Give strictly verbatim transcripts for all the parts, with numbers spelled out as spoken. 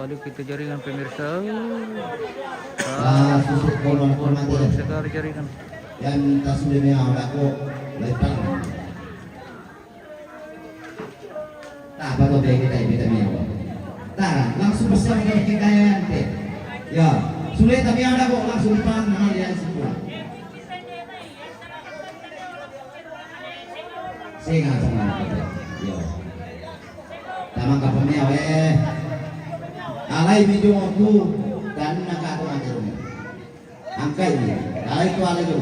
Lalu kita jaringan pemirsa. Ah, susut kolon, kolon, kurang segar jaringan. Yang tak sudah ni awak aku lepas. Tak apa tu, kita, kita ni awak. Tak, langsung besar kita yang. Ya, sudah tapi ada kok langsung depan hal yang semua. Singa sama. Ya. Tamang kapamnya we. Alai bijung aku dan naka aku mati rumah. Angkai ni. Alai tu alai tu.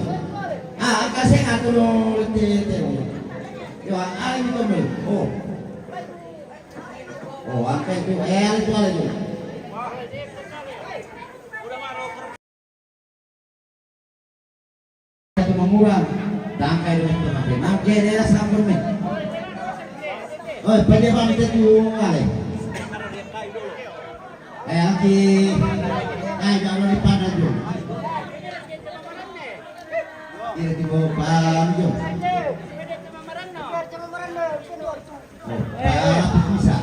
Ah, angkai saya ngatur lo te te. Yo, alai tu me. Oh. Oh, angkai tu. Eh, alai tu alai tu. Satu mangurang, tangkai dua itu mati. Mangke dia sampun me. Oi, pede bang itu tu ngale. Eh, aki. Ai, jangan di pada tu. Ini di bawah paham tu. Oh, paham bisa.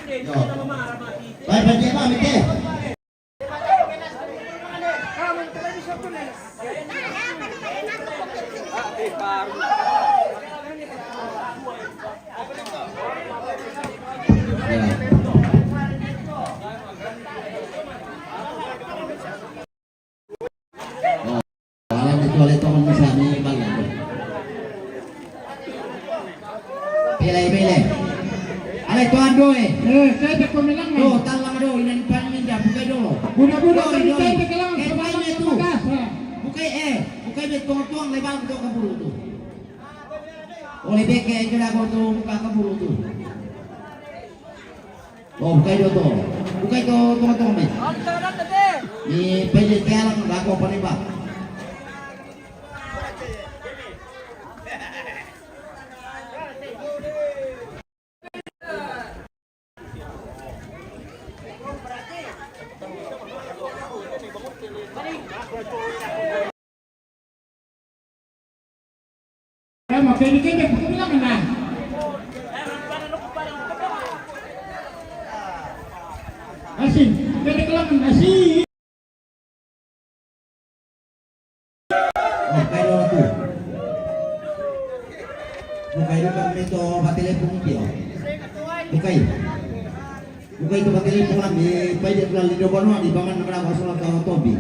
Yo. Baik, baik, dia mah, Mike. Alam itu alai tongan misani bang. Pele, pele. Alai tuan doe. Eh, saya tak pemilang ni. Do, talang do, inan pan minja, bukai do. Budak-budak tadi saya tak kelang. Eh, sebab paine tu. Bukai, eh, bukai bet tuang-tuang lebar tu kaburu tu. Oleh beke, kena kau tu, buka kaburu tu. Oh, bukai do to. Bukai to, to, to, ni. Ni pede telang lako panembak. Eh, makanya kita bilang nah. Asin, kita kelam asin. Oh, kayo tu. Bukai do kami to patelepon kio. Bukai. Bukai to patelepon kami, pai dia tulang lido banua di bangan nakala ko sulat to tobi.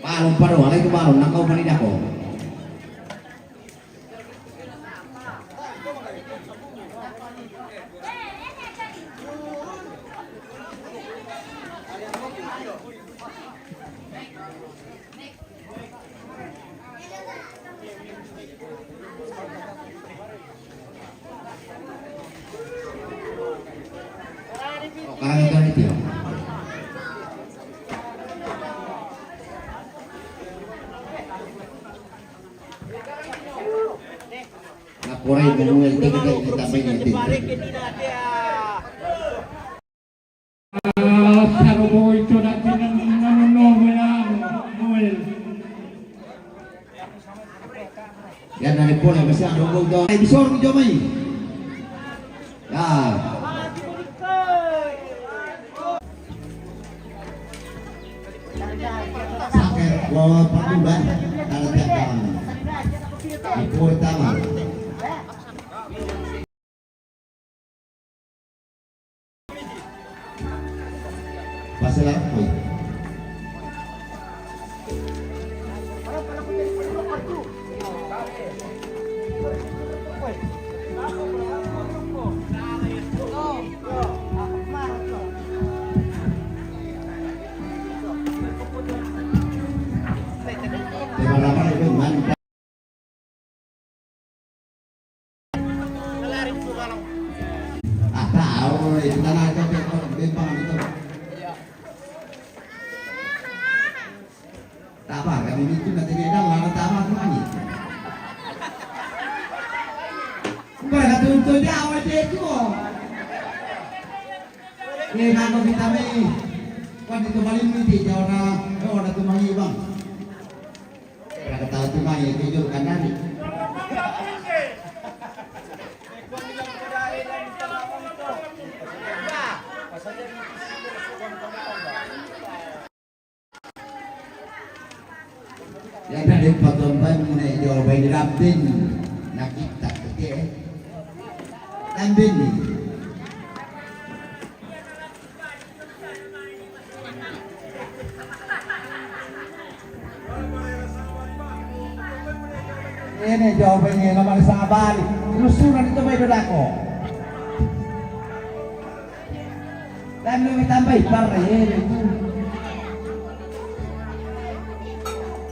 Balon pado, alai tu balon, nakau manidako. Oh, karang itu, itu. Lapor aja, Noel, dia kata kita main itu. Ah, saro boy, coba kita nanu Noel, Noel. Yan na rin po, eh, basta ang lungkog daw. Ay, bisor mo, Jomay. Yan. Sakit, bawa patuban. Kalau tiap tahun. Ipur tama. Pasalamat po. Tema apa itu, man? Ah, tao, eh, kita na ito, ito, ito, ito, ito. Tapa, kami itu nanti dia dah, mana tama tu kami. Bukan satu untuk dia, awal dia tu. Eh, nako kita mai. Kuat itu balik miti jawara, eh, ada tumangi bang. Ada ketawa tumangi itu jul kandani. Yana de patomban mune Jawa bai dirabin nakita kete. Tambin ni. Ini Jawa bai ni nomor sabali. Lusunan itu bai dodako. Dan lebih tambah ipar ya itu.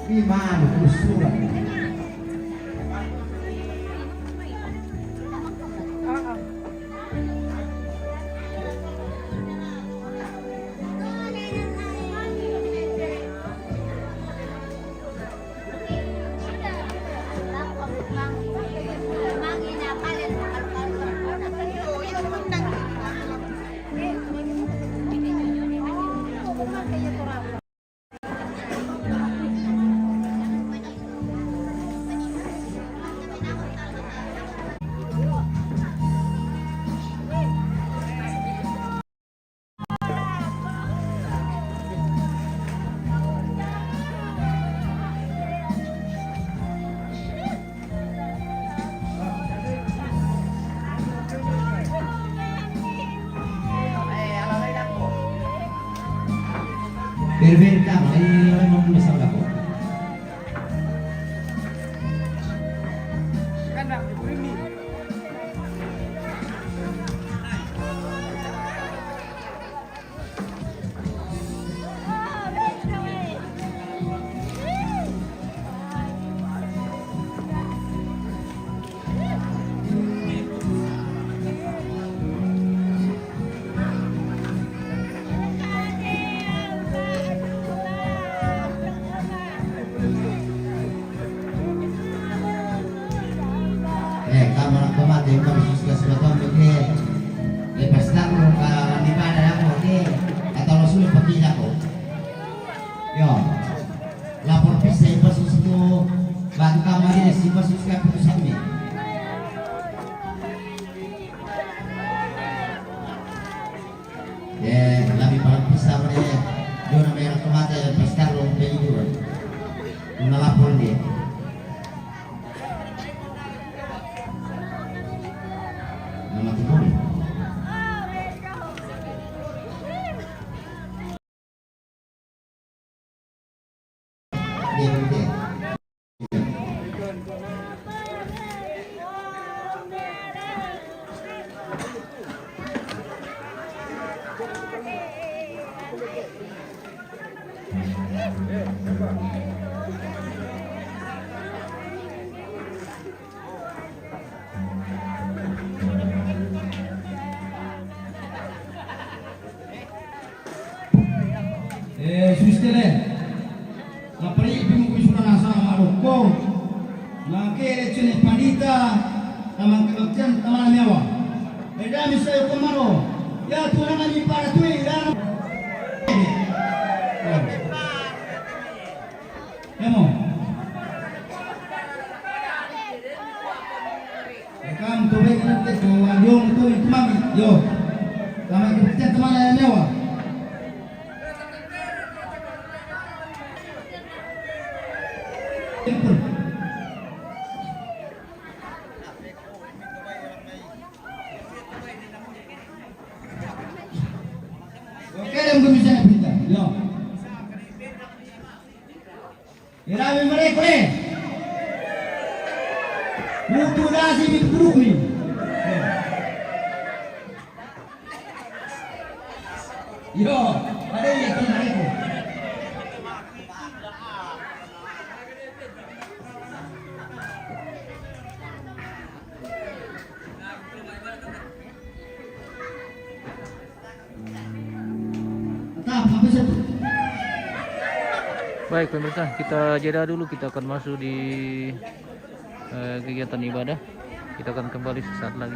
Di mana usulan? Berbeda, ini orang mau masalah kok. Eh, kamar kemate, kamar susu sudah tonton ke. Lepas tak lu ka di mana aku ke? Atau lo sudah pergi aku? Yo. Lapor pisai pasus tu. Bantu kamar ini si pasus ke putusan ni. Eh, lebih paling pisau ni. Dia nak merah kemate, lepas tak lu pergi dulu. Nak lapor dia. Nama tu pun. Dia pun dia. Eh, sustele. Lapari pimu kui sura nasa maroko. Make cene pandita, tamang kebaktian, tamang nyawa. Beda misalnya kemaro. Ya Tuhan kami para tui dan. Emo. Rekam tu baik nanti tu, yo tu itu mami, yo. Sama kita teman yang nyawa. Oke, dan bisa kita, yo. Irami mereka ni. Mutu dasi mit buruk ni. Yo, ada yang kena itu. Baik, pemirsa, kita jeda dulu. Kita akan masuk di, eh, kegiatan ibadah. Kita akan kembali sesaat lagi.